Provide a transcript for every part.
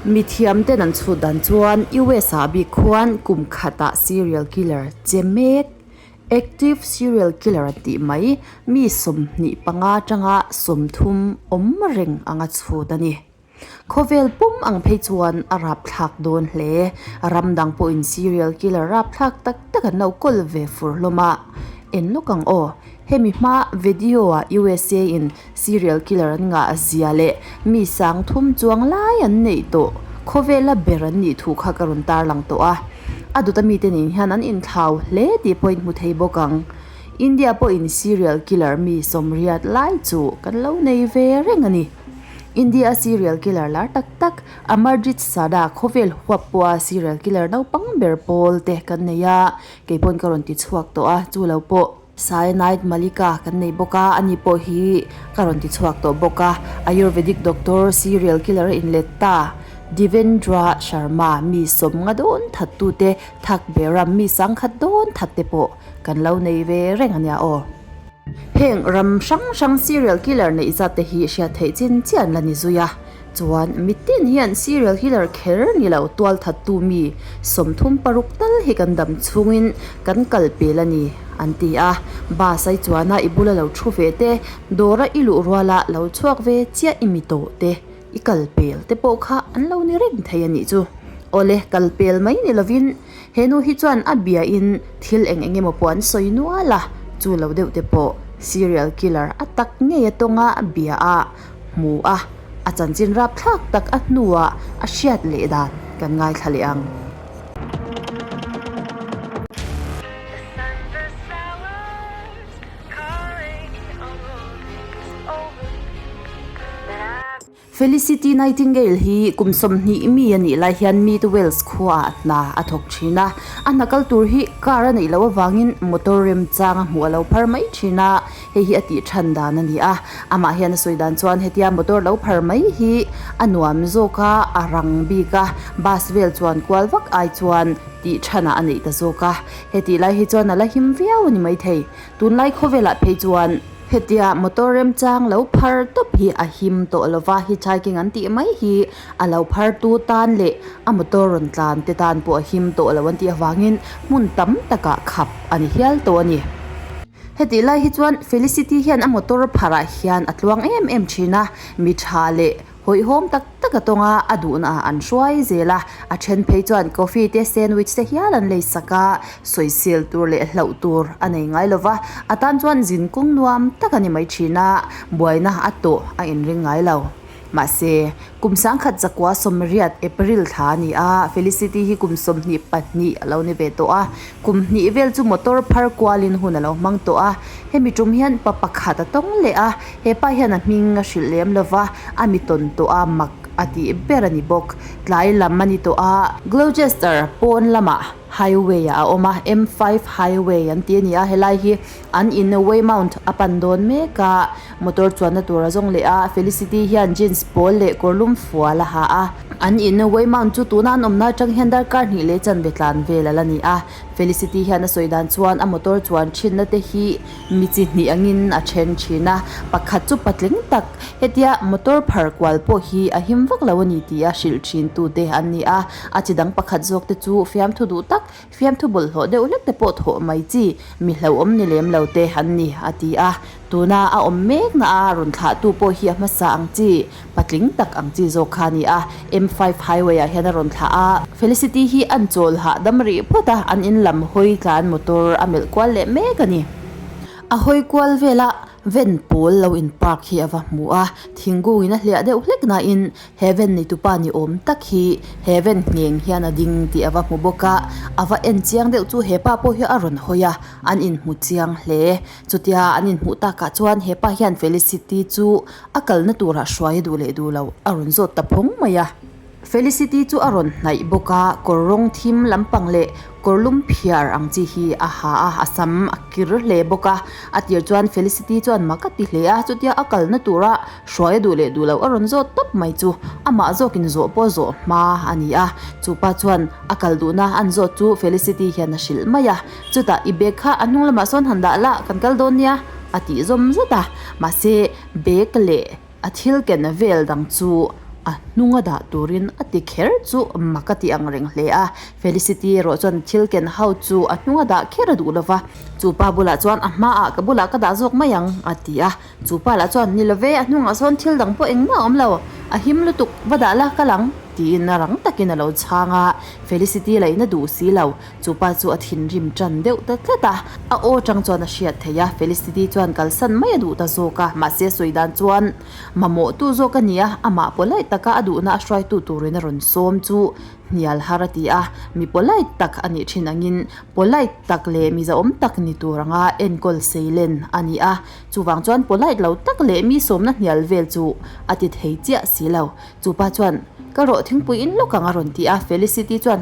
Mithiamten an chhut dan chuan US ah bik khuan kum khatah serial killer che mek, active serial killer an tih mai, mi 25 atanga 30 awm reng anga chhut a ni. Khawvel pum ang phei chuan a rapthlak dawn hle. Ram dang pawhin serial killer rapthlak tak tak an lo kawl ve fur hlawm a. En lawk ang aw. Hemi hma video ah USA in serial killer an ngah zia leh mi 3000 chuang lai an neih tawh khawvela ber an nih thu kha ka rawn tarlang tawh a. A dawta mite nen hian an inthlau hle tih pawh in hmu thei bawk ang. India pawhin serial killer mi 80 lai chu kan lo nei ve reng a ni. India serial killer lar tak tak Amarjit Sada khawvel huap pawha serial killer naupang ber pawl te kan nei a, kei pawn ka rawn ti chhuak tawh a, chu lo pawh Cyanide Malika kan nei bawk a, ani pawh hi ka rawn ti chhuak tawh bawk a, Ayurvedic doctor serial killer a inlet ta Devendra Sharma mi 50 dawn that tute thak beram mi 10,000 dawn that te pawh kan lo nei ve reng a nia aw. Heng ram hrang hrang serial killer neih zat te hi hriat theih chin chiah an la ni zui a, chuan mitin hian serial killer kher ni lo tual thattu mi 36 tal hi kan dam chhungin kan kal pel a ni an ti a, bus ai chuana i bula lo thu ve te, dawra i luh ruala lo chhuak ve chiah i mi tawh te i kal pel te pawh kha an lo ni reng thei a nih chu. Awle kal pel mai ni lovin He nu hi chuan a bia in thil eng eng emaw pawh an sawi nual a, chu lo deuh te pawh serial killer a tak ngei a tawnga a bia a hmu a, a chanchin rapthlak tak a hnuah a hriat leh dan kan ngaithla leh ang. Felicity Nightingale hi kum 20 mi a nih lai hian Mid Wales khuaah hna a thawk thin a. A hna kal tur hi car a neih loh avangin motor remchang a hmuh a lo phar mai thin a, hei hi a tih than dan a ni a. Amah hian a sawi dan chuan hetia motor lo phar mai hi a nuam zawk a, a rang bik a, bus vel chuan kual vak ai chuan tih thanah a neih ta zawk a. Hetih lai hi chuan a la him viau a ni maithei. Tunlai khawvelah phei chuan. Hetia motor remchang lo phar tawp hi a him tawh lova, hitchhiking an tih mai hi a lo phar tu tan leh a motor rawn tlan te tan pawh a him tawh lo an tih avangin hmun tam takah khap a ni hial tawh a ni. Hetih lai hi chuan Felicity hian a motor pharah hian a tluang em em thin a, mi tha leh Hawihhawm tak tak a tawng a, a duhna ah an hruai zel a, a then phei chuan coffee te sandwich te hial an lei sak a, sawisel tur leh hlauh tur a nei ngai lo va, a tan chuan zin kawng nuam tak a ni mai thin a, buaina a tawh a inring ngai lo. Mahse, kum 1980 April thla a ni a, Felicity hi kum 22 a lo ni ve tawh a, kum hnih vel chu motor phar kualin hun a lo hmang tawh a, hemi tum hian pa pakhat a tawng leh a, He pa hian a hming a hrilh lem lo va, a mi tawn tawh a mak a tih ber a ni bawk. Tlai lam a ni tawh a, Gloucester pawn lamah highway ah a awm a, M five highway an ti a ni a, helai hi an in Weymouth a pan dawn mek a, motor chuanna tur a zawng leh a, Felicity hian jeans pawl leh kawrlum fual a ha a, an in Weymouth chu tuna an awmna atang hian darkar hnih leh chanve tlan vel a la ni a, Felicity hian a sawi dan chuan a motor chuan thinna te hi Mi chi hnih angin a then thin a, pakhat chu patling tak, hetia motor phar kual pawh hi a him vak lo a ni tih a hrilh thin tute an ni a, a chi dang pakhat zawk te chu fiamthu duh tak, fiamthu bawlhhlawh deuh hlek te pawh thawh mai chi, mi hlauhawm ni lem lo te an ni a ti a, tuna a awm mek na a rawn thlah tu pawh hi a hmasa ang chi, patling tak ang chi zawk kha a ni a, M five highway ah hian a rawn thlah a, Felicity hi an chawl hahdam rih phawt a, an in lam hawi tlan motor a melh kual leh mek a ni. A hawi kual vela ven pawl lo in park hi a va hmu a, thingkung in a hliah deuh hlek nain he ven neitupa ni awm tak hi he ven ngheng hian a ding tih a va hmu bawk a, a va en chiang deuh chu hepa pawh hi a rawn hawi a, an inhmu chiang hle. Chutia an inhmuh takah chuan hepa hian Felicity chu a kalna turah hruai a duh leh duh lo a rawn zawt ta phawng mai a. Felicity chu a rawn hnaih bawk a, kawr rawng thim lampang leh kawr lum phiar ang chi hi a ha a, a sam a kir hle bawk a. A tir chuan Felicity chuan mak a ti hle a, chutia a kalna tura hruai a duh leh duh lo a rawn zawt tawp mai chu amah zawkin zawh pawh zawh hma a ni a. Chupa chuan a kal duhna an zawt chu Felicity hian a hrilh mai a, chutah i bag kha a hnung lamah sawn han dah la, kan kal dawn nia a tih zawm zat a, mahse bag leh a thil ken vel dang chu. a hnunga dah turin a ti kher chu mak a ti ang reng hle a. Felicity erawh chuan thil ken ho chu a hnunga dah kher a duh lova, chu pa bulah chuan a hmaah ka bulah ka dah zawk mai ang a ti a. Chu pa lah chuan ni love a hnungah sawn thil dang pawh engmah a awm lo, a him lutuk va dah la kal ang tiin a rang takin a lo chhang a. Felicity laihna duh si lo, chu pa chu a thinrim tan deuh ta tlat a, a aw tang chuan a hriat theih a. Felicity chuan kalsan mai a duh ta zawk a, mahse sawi dan chuan mamawhtu zawk a ni a, amah polite taka a duhna a hruaitu turin a rawn sawm chu hnial har a ti a, mi polite tak a nih thin angin polite tak leh mi zahawm tak ni tur anga enkawl seilen a ni a, chuvang chuan polite lo tak leh mi sawmna hnial vel chu a ti thei chiah si lo. Chu pa chuan, Ka rawh thingpui in lawk ang a rawn ti a, Felicity chuan,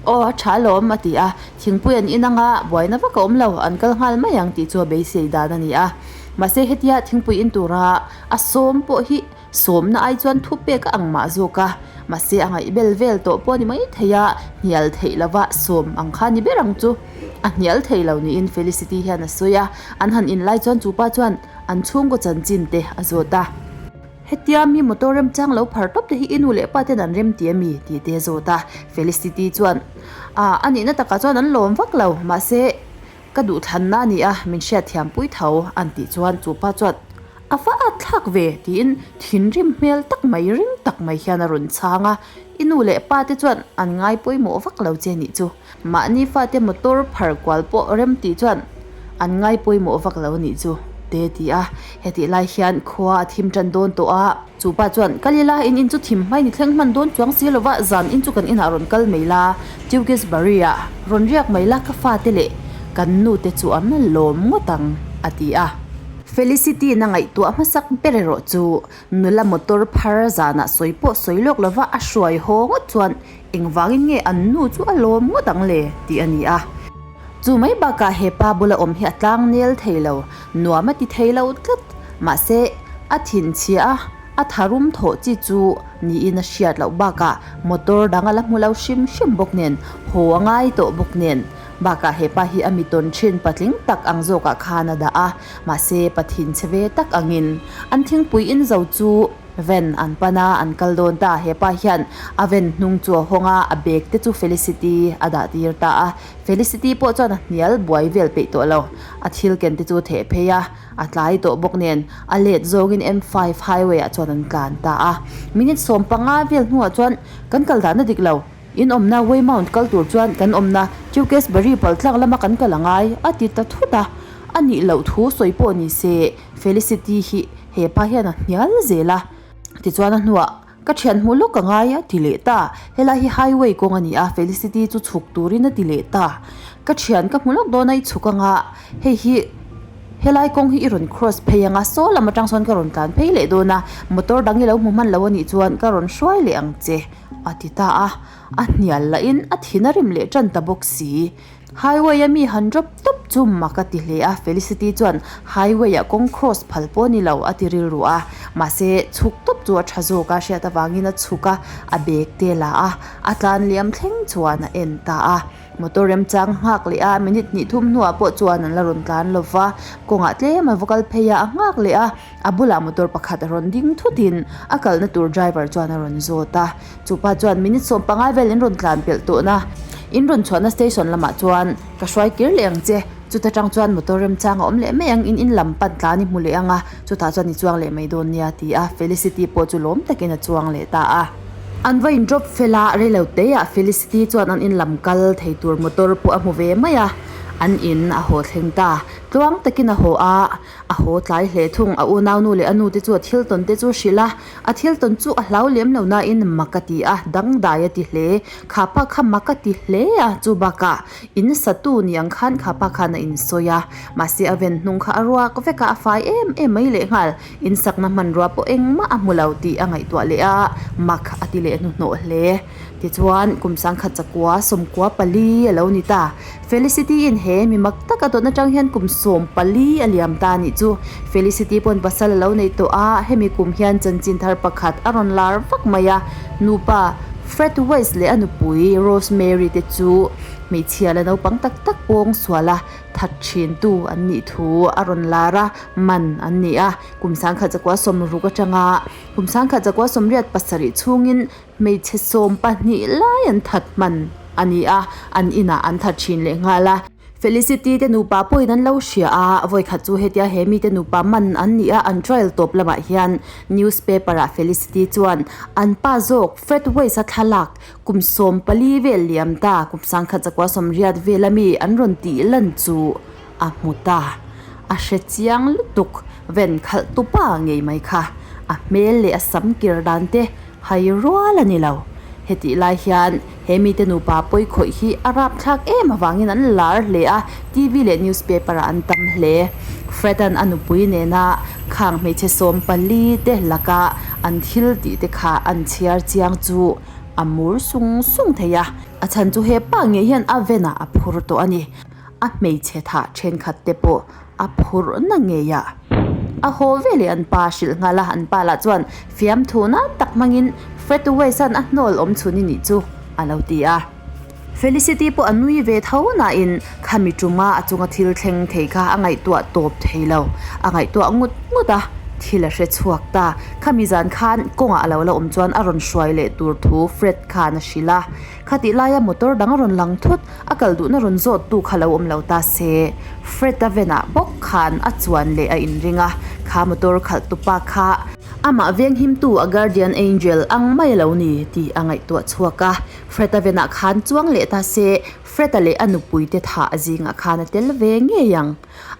Aw a tha alawm a ti a, thingpui an in anga buaina vak a awm lo, an kal nghal mai ang tih chu a beisei dan a ni a. Mahse hetia thingpui in tura a sawm pawh hi Sawmna ai chuan thu pek a ang mah zawk a, mahse a ngaih bel vel tawh pawh a ni mai thei a, hnial theih lova sawm ang kha a ni ber ang chu. A hnial thei lo niin Felicity hian a sawi a, an han in lai chuan chu pa chuan an chhungkaw chanchin te a zawt a. Hetia mi motor remchang lo phar tawp te hi i nu leh pa ten an rem ti a mi? tih te a zawt a, Felicity chuan, Ah, a nihna takah chuan an lawm vak lo, mahse, Ka duhthlanna a ni a, min hriatthiam pui tho an tih chuan chu pa chuan a va at thlak ve tiin thinrim hmel tak mai ring tak mai hian a rawn chhang a, i nu leh pa te chuan an ngai pawimawh vak lo che nih chu, mahni fate motor phar kual pawh rem tih chuan an ngai pawimawh vak lo nih chu te ti a, hetih lai hian khua a thim tan dawn tawh a. Chu pa chuan, Kal ila, in in chu thim hmai ni thleng hman dawn chuang si lova, zan in chu kan inah rawn kal mai la, Tewkesbury-ah rawn riak mai la, ka fate leh kan nute chu an lawm ngawt ang, a ti a. Felicity-na ngaihtuah hmasak ber erawh chu nula motor phar zanah sawi pawh sawi lawk lova a hruai haw ngawt chuan engvangin nge an nu chu a lawm ngawt ang le tih a ni a. Chu mai bakah he pa bula awm hi a tlang nel thei lo, nuam a ti thei lo tlat. Mahse, a thinchhia a, a tharum thawh chi chu niin a hriat loh bakah motor dang a la hmu lo hrim hrim bawk nen, haw a ngai tawh bawk nen. Bakah he pa hi a mi tawn thin patling tak ang zawkah khan a dah a, mahse pa thinchhe ve tak angin an thingpui in zo chu Van an pan a, an kal dawn ta. He pa hian a van hnung chu a hawng a, a bag te chu Felicity a dah tir ta a. Felicity pawh chuan a hnial buai vel peih tawh lo. A thil ken te chu a theh phei a, a tlai tawh bawk nen a let zawngin M five highway ah chuan an tlan ta a. Minute 15 vel hnuah chuan kan kal dahna dik lo. In awmna Weymouth kal tur chuan kan awmna Tewkesbury paltlak lama kan kal a ngai a ti ta thut a. A nih loh thu sawi pawh ni se Felicity hi He pa hian a hnial zel a, tichuan a hnuah ka thian hmuh lawk ka ngai a ti leh ta. Helai hi highway kawng a ni a, Felicity chu chhuk turin a ti leh ta. Ka thian ka hmu lawk dawn a i chhuk anga, hei hi helai kawng hi i rawn cross phei anga, saw lam atang sawn ka rawn tlan phei leh dawn a, motor dang i lo hmu hman lo a nih chuan ka rawn hruai leh ang che a ti ta a. A hnial lahin a thin a rim leh tan ta bawk si. Highway a mi han drop tawp chu mak a ti hle a, Felicity chuan highway ah kawng cross phal pawh a ni lo a ti rilru a, mahse chhuk tawp chu a tha zawk a hriat avangin a chhuk a, a bag te la a, a tlan liam thleng chuan a en ta a. Motor remchang nghak leh a, minute hnih thum hnuah pawh chuan an la rawn tlan lo va, kawngah tlem a va kal phei a, a nghak leh a, a bulah motor pakhat a rawn ding thutin a kalna tur driver chuan a rawn zawt a. Chupa chuan minute 15 vel in rawn tlan pelh tawhna in rawn chhuahna station lamah chuan ka hruai kir leh ang che, chuta tang chuan motor remchang a awm leh mai ang in in lam pan tlan i hmu leh ang a, chutah chuan i chuang leh mai dawn nia ti a, Felicity pawh chu lawm takin a chuang leh ta a. An va in drop fel a, reilo teiah Felicity chuan an in lam kal thei tur motor pawh a hmu ve mai a, an in a haw thleng ta. Tluang takin a haw a, a haw tlai hle thung, a unaunu leh a nu te chu a thil tawn te chu hrilh a, A thil tawn chu a hlau lem lo nain mak a ti a, dangdai a ti hle. Kha pa kha mak a ti hle a, chu bakah in satu ni ang khan kha pa khan a insawi a. Mahse a ven hnung kha a ruak vek a, a fai em em mai lehnghal. In sakna hmanrua pawh engmah a hmu lo tih a ngaihtuah leh a, mak a ti leh hnuhnawh hle. Tichuan, kum sangkhat chakua 94 a lo ni ta. Felicity-in he mi mak tak a tawn atang hian kum 14 a liam ta anih chu. Felicity pawn pasal a lo neih tawh a, hemi kum hian chanchin thar pakhat a rawn lar vak mai a. Nupa Fred West leh a nupui Rosemary te chu hmeichhia la naupang tak tak pawng suala that thintu an nih thu a rawn lar a, man an ni a. Kum 1960 atanga kum 1987 chhungin hmeichhe 12 lai an that hman a ni a, an inah an that thin leh nghal a. Felicity te nupa pawhin an lo hria a, vawikhat chu hetia he mite nupa man an ni a, an trial tawp lamah hian newspaper ah Felicity chuan an pa zawk Fred Wace-a thlalak kum 14 vel liam ta kum 1980 vel ami an rawn tih lan chu a hmu ta. A hre chiang lutuk ven khalh tupa ngei mai kha a hmel leh a sam kir dan te hai rual a ni lo. Hetih lai hian he mite nupa pawi khawih hi a rapthlak em avangin an lar hle a, TV leh newspaper ah an tam hle. Fred-a'n a nupui nena khang hmeichhe 14 te laka an thil tih te kha an chhiar chiang chu a mur sung sung thei a. A chhan chu he pa ngei hian a venah a phur tawh a ni. A hmeichhe thah thenkhat te pawh a phurhna ngei a. A haw ve leh an pa hrilh nghal a, an pa lah chuan fiamthu nan tak hmangin Fred West-a'n a hnawl awm chhun i nih chu a lo ti a. Felicity pawh a nui ve tho nain khami tuma a chunga thil thleng thei kha a ngaihtuah tawp thei lo. A ngaihtuah ngut ngut a, thil a hre chhuak ta. Khami zan khan kawngah a lo la awm chuan a rawn hruai leh tur thu Fred khan a hrilh a. Khatih laia motor dang a rawn lang thut, a kal duhna rawn zawt tu kha lo awm lo ta se. Fred-a venah bawk khan a chuan leh a inring a, kha motor khalh tupa kha amah venghimtu a guardian angel ang mai a lo ni tih a ngaihtuah chhuak a. Fred-a venah khan chuang leh ta se, Fred-a leh a nupuite thah zingah khan a tel ve ngei ang.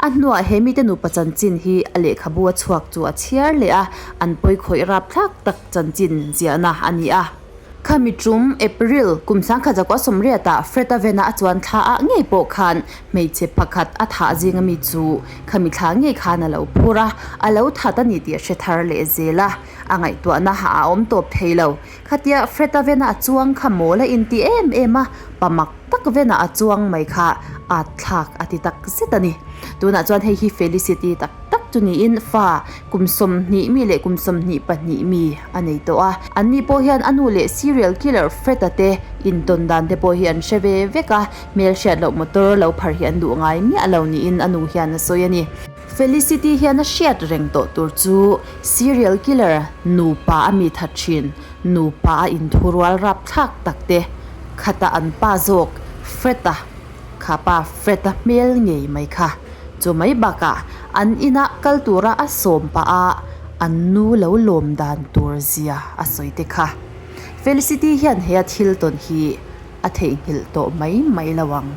A hnuah he mite nupa chanchin hi a lehkhabu a chhuak chu a chhiar leh a, an pawikhawih rapthlak tak chanchin ziahna a ni a. Khami tum, April, kum 1980 ah Fred-a vena a chuan thla ah ngei pawh khan hmeichhe pakhat a thah zing ami chu khami thla ngei khan a lo phur a, a lo that a ni tih a hre thar leh zel a, a ngaihtuahna a awm tawp thei lo. Khatia Fred-a vena a chuang kha mawl a inti em em a, pa mak tak vena a chuang mai kha at thlak a ti tak zet a ni. Tunah chuan hei hi Felicity tak tak chu niin fa kum 20 mi leh kum 22 mi a nei tawh a. Anni pawh hian a nu leh serial killer Fred-a te intawn dan te pawh hi an hre ve vek a, hmelhriat loh motor lo phar hi an duh ngai miah lo niin a nu hian a sawi a ni. Felicity hian a hriat reng tawh tur chu serial killer nupa a mi that thin, nupa a inthurual rapthlak tak te khata an pa zawk Fred-a Kha pa Fred-a hmel ngei mai kha. Chu mai bakah an inah kal tura a sawm pah a, an nu lo lawm dan tur zia a sawi te kha. Felicity hian he a thil tawn hi a theihnghilh tawh mai mai lo ang.